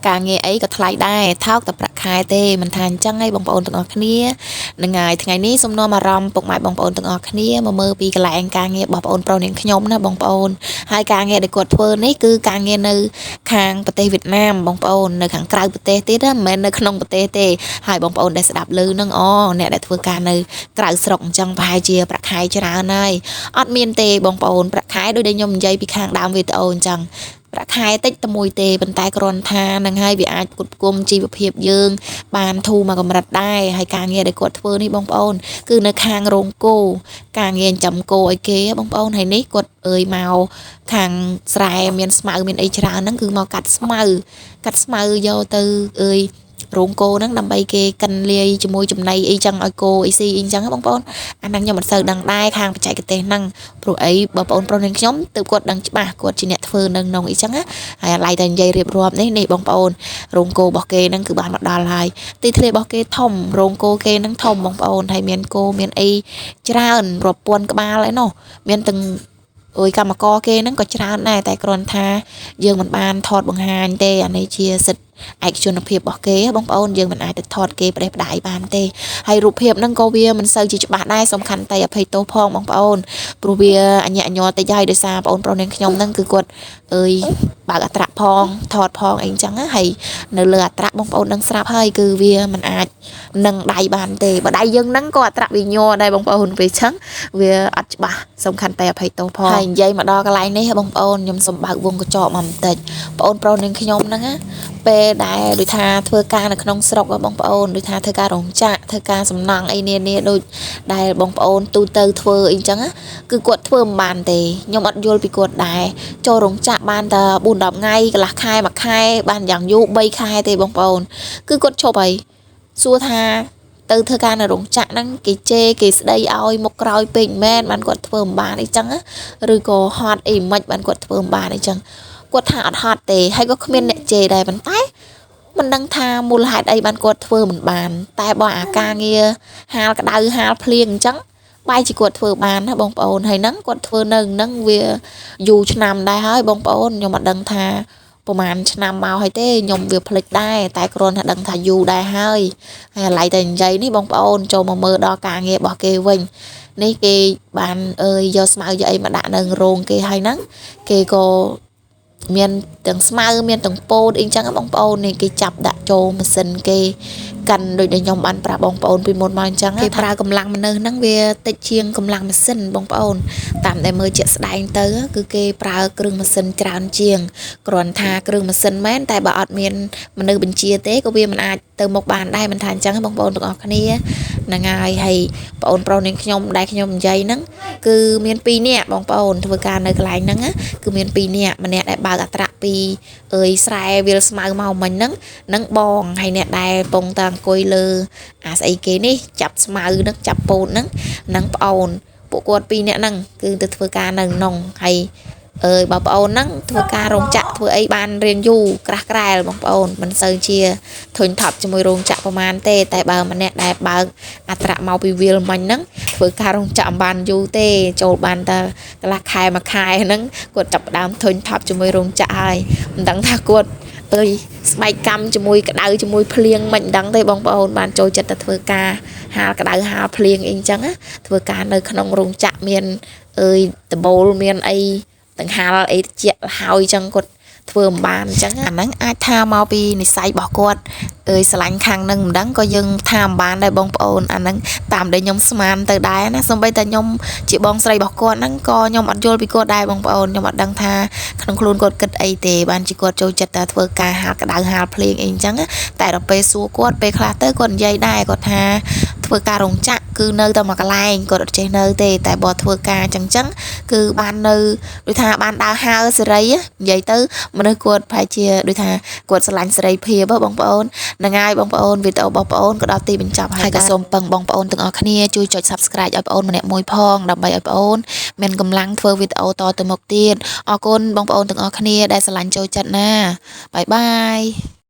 ការងារអីក៏ថ្លៃដែរថោកតែប្រាក់ខែទេមិនថាអញ្ចឹងឯងបងប្អូនទាំងអស់គ្នាហ្នឹងហើយថ្ងៃនេះសូមនាំអារម្មណ៍ពុកម៉ែបងប្អូនទាំងអស់គ្នាមកមើលពីកន្លែងការងាររបស់បងប្អូនប្រុសនាងខ្ញុំណាបងប្អូនហើយការងារដែលគាត់ធ្វើនេះគឺការងារនៅខាងប្រទេសវៀតណាមបងប្អូននៅខាងក្រៅប្រទេសទៀតណាមិនមែននៅក្នុងប្រទេសទេហើយបងប្អូនដែលស្ដាប់ឮហ្នឹងអូអ្នកដែលធ្វើការនៅក្រៅស្រុកអញ្ចឹងប្រហែលជាប្រាក់ខែច្រើនហើយអត់មានទេបងប្អូនប្រាក់ខែដូចដែលខ្ញុំនិយាយពីខាងដើមវីដេអូអញ្ចឹងប្រាក់ខែតិចតែមួយទេប៉ុន្តែគ្រាន់ថានឹងហើយវាអាចផ្គត់ផ្គង់ជីវភាពយើងបានធូរមកកម្រិតដែរហើយការងារដែលគាត់ធ្វើនេះបងប្អូនគឺនៅខាងរោងគោការងារចិញ្ចឹមគោឲ្យគេបងប្អូនហើយនេះគាត់អើយមកខាងស្រែមានស្មៅមានអីច្រើនហ្នឹងគឺមកកាត់ស្មៅកាត់ស្មៅយកទៅអើយរោងគោហ្នឹងដើម្បីគេកិនលាយជាមួយចំណីអីចឹងឲ្យគោអីស៊ីអីចឹងបងប្អូនអាហ្នឹងខ្ញុំមិនសូវដឹងដែរខាងបច្ចេកទេសហ្នឹងព្រោះអីបងប្អូនប្រុសនឹងខ្ញុំទើបគាត់ដឹងច្បាស់គាត់ជាអ្នកធ្វើនៅក្នុងអីចឹងណាហើយអាឡ័យតែនិយាយរៀបរាប់នេះនេះបងប្អូនរោងគោរបស់គេហ្នឹងគឺបានមកដល់ហើយទីធ្លារបស់គេធំរោងគោគេហ្នឹងធំបងប្អូនហើយមានគោមានអីច្រើនរាប់ពាន់ក្បាលអីណោះមានទាំងអុយកម្មករគេហ្នឹងក៏ច្រើនដែរតែគ្រាន់ថាយើងមិនបានថតបង្ហាញទេអានេះជាសិទ្ធិឯកជនភាពរបស់គេបងប្អូនយើងមិនអាចទៅថតគេប្រេះផ្ដាយបានទេហើយរូបភាពហ្នឹងក៏វាមិនសូវជាច្បាស់ដែរសំខាន់តែអភ័យទោសផងបងប្អូនព្រោះវាអញ្ញាក់ញ័រតិចហើយដោយសារបងប្អូនប្រុសនាងខ្ញុំហ្នឹងគឺគាត់អើយបើកអត្រាផងថតផងអីចឹងណាហើយនៅលើអត្រាបងប្អូននឹងស្រាប់ហើយគឺវាមិនអាចនឹងដៃបានទេបើដៃយើងហ្នឹងក៏អត្រាវាញ័រដែរបងប្អូនពេលចឹងវាអត់ច្បាស់សំខាន់តែអភ័យទោសផងហើយនិយាយមកដល់កន្លែងនេះបងប្អូនខ្ញុំសូមបើកវងកញ្ចក់មកបន្តិចបងប្អូនប្រុសនាងខ្ញុំហ្នឹងណាពេលដែលដូចថាធ្វើការនៅក្នុងស្រុកបងប្អូនដូចថាធ្វើការរោងចក្រធ្វើការសំណង់អីនានាដូចដែលបងប្អូនទូទៅធ្វើអីចឹងណាគឺគាត់ធ្វើមិនបានទេខ្ញុំអត់យល់ពីគាត់ដែរចូលរោងចក្របានតែ4 10ថ្ងៃកន្លះខែមួយខែបានយ៉ាងយូរ3ខែទេបងប្អូនគឺគាត់ឈប់ហើយសួរថាទៅធ្វើការនៅរោងចក្រហ្នឹងគេជេរគេស្ដីឲ្យមុខក្រោយពេកមែនបានគាត់ធ្វើមិនបានអីចឹងណាឬក៏ហត់អីមិនបានគាត់ធ្វើមិនបានអីចឹងគាត់ថាអត់ហត់ទេហើយក៏គ្មានអ្នកជេរដែរប៉ុន្តែមិនដឹងថាមូលហេតុអីបានគាត់ធ្វើមិនបានតែបើអាការងារហាលក្តៅហាលភ្លៀងអញ្ចឹងបែរជាគាត់ធ្វើបានណាបងប្អូនហើយហ្នឹងគាត់ធ្វើនៅហ្នឹងវាយូរឆ្នាំដែរហើយបងប្អូនខ្ញុំអត់ដឹងថាប្រហែលឆ្នាំមកហើយទេខ្ញុំវាភ្លេចដែរតែគ្រាន់តែដឹងថាយូរដែរហើយហើយអាឡ័យតែនិយាយនេះបងប្អូនចូលមកមើលដល់ការងាររបស់គេវិញនេះគេបានអើយយកស្មៅយកអីមកដាក់នៅរោងគេហើយហ្នឹងគេក៏មានទាំងស្មៅមានទាំងពោតអីចឹងបងប្អូននេះគេចាប់ដាក់ចូលម៉ាស៊ីនគេកាន់ដូចដែលខ្ញុំបានប្រាប់បងប្អូនពីមុនមកអញ្ចឹងគេប្រើកម្លាំងមនុស្សហ្នឹងវាតិចជាងកម្លាំងម៉ាស៊ីនបងប្អូនតាមដែលមើលជាក់ស្ដែងទៅគឺគេប្រើគ្រឿងម៉ាស៊ីនច្រើនជាងគ្រាន់ថាគ្រឿងម៉ាស៊ីនមែនតែបើអត់មានមនុស្សបញ្ជាទេក៏វាមិនអាចទៅមុខបានដែរមិនថាអញ្ចឹងបងប្អូនទាំងអស់គ្នាហ្នឹងហើយហើយបងប្អូនប្រុសនាងខ្ញុំដែលខ្ញុំនិយាយហ្នឹងគឺមាន2នាក់បងប្អូនធ្វើការនៅកន្លែងហ្នឹងគឺមាន2នាក់ម្នាក់ដែលបើកអត្រាពីអើយស្រែវាលស្មៅមកមិញហ្នឹងនឹងបងហើយអ្នកដែលពងតែអង្គុយលើអាស្អីគេនេះចាប់ស្មៅហ្នឹងចាប់ពោតហ្នឹងនឹងប្អូនពួកគាត់2នាក់ហ្នឹងគឺទៅធ្វើការនៅក្នុងហើយអើយបើប្អូនហ្នឹងធ្វើការរោងចក្រធ្វើអីបានរៀងយូរក្រាស់ក្រែលបងប្អូនមិនសូវជាធុញថប់ជាមួយរោងចក្រប្រហែលទេតែបើម្នាក់ដែលបើកអត្រាមកពីវាលមិញហ្នឹងធ្វើការរោងចក្រមិនបានយូរទេចូលបានតែកន្លះខែមួយខែហ្នឹងគាត់ចាប់ផ្ដើមធុញថប់ជាមួយរោងចក្រហើយមិនដឹងថាគាត់អើយស្បែកកម្មជាមួយក្តៅជាមួយភ្លៀងមិនដឹងទេបងប្អូនបានចូលចិត្តតែធ្វើការហាលក្តៅហាលភ្លៀងអីចឹងណាធ្វើការនៅក្នុងរោងចក្រមានអើយដបូលមានអីទាំងហាលអីជាក់ហើយចឹងគាត់ធ្វើមិនបានអញ្ចឹងអាហ្នឹងអាចថាមកពីនិស័យរបស់គាត់អើយស្រឡាញ់ខាងហ្នឹងមិនដឹងក៏យើងថាមិនបានដែរបងប្អូនអាហ្នឹងតាមដែលខ្ញុំស្មានទៅដែរណាសូម្បីតែខ្ញុំជាបងស្រីរបស់គាត់ហ្នឹងក៏ខ្ញុំអត់យល់ពីគាត់ដែរបងប្អូនខ្ញុំអត់ដឹងថាក្នុងខ្លួនគាត់គិតអីទេបានជាគាត់ចូលចិត្តតែធ្វើការហាលក្តៅហាលភ្លៀងអីអញ្ចឹងតែដល់ពេលសួរគាត់ពេលខ្លះទៅគាត់និយាយដែរគាត់ថាធ្វើការរោងចក្រគឺនៅតែមួយកន្លែងគាត់អត់ចេះនៅទេតែបើធ្វើការចឹងចឹងគឺបាននៅដូចថាបានដើរហើរសេរីនិយាយទៅមនុស្សគាត់ប្រហែលជាដូចថាគាត់ស្រឡាញ់សេរីភាពបងប្អូនហ្នឹងហើយបងប្អូនវីដេអូរបស់បងប្អូនក៏ដល់ទីបញ្ចប់ហើយក៏សូមពឹងបងប្អូនទាំងអស់គ្នាជួយចុច Subscribe ឲ្យបងប្អូនម្នាក់មួយផងដើម្បីឲ្យបងប្អូនមានកម្លាំងធ្វើវីដេអូតទៅមុខទៀតអរគុណបងប្អូនទាំងអស់គ្នាដែលស្រឡាញ់ចូលចិត្តណាបាយបាយ។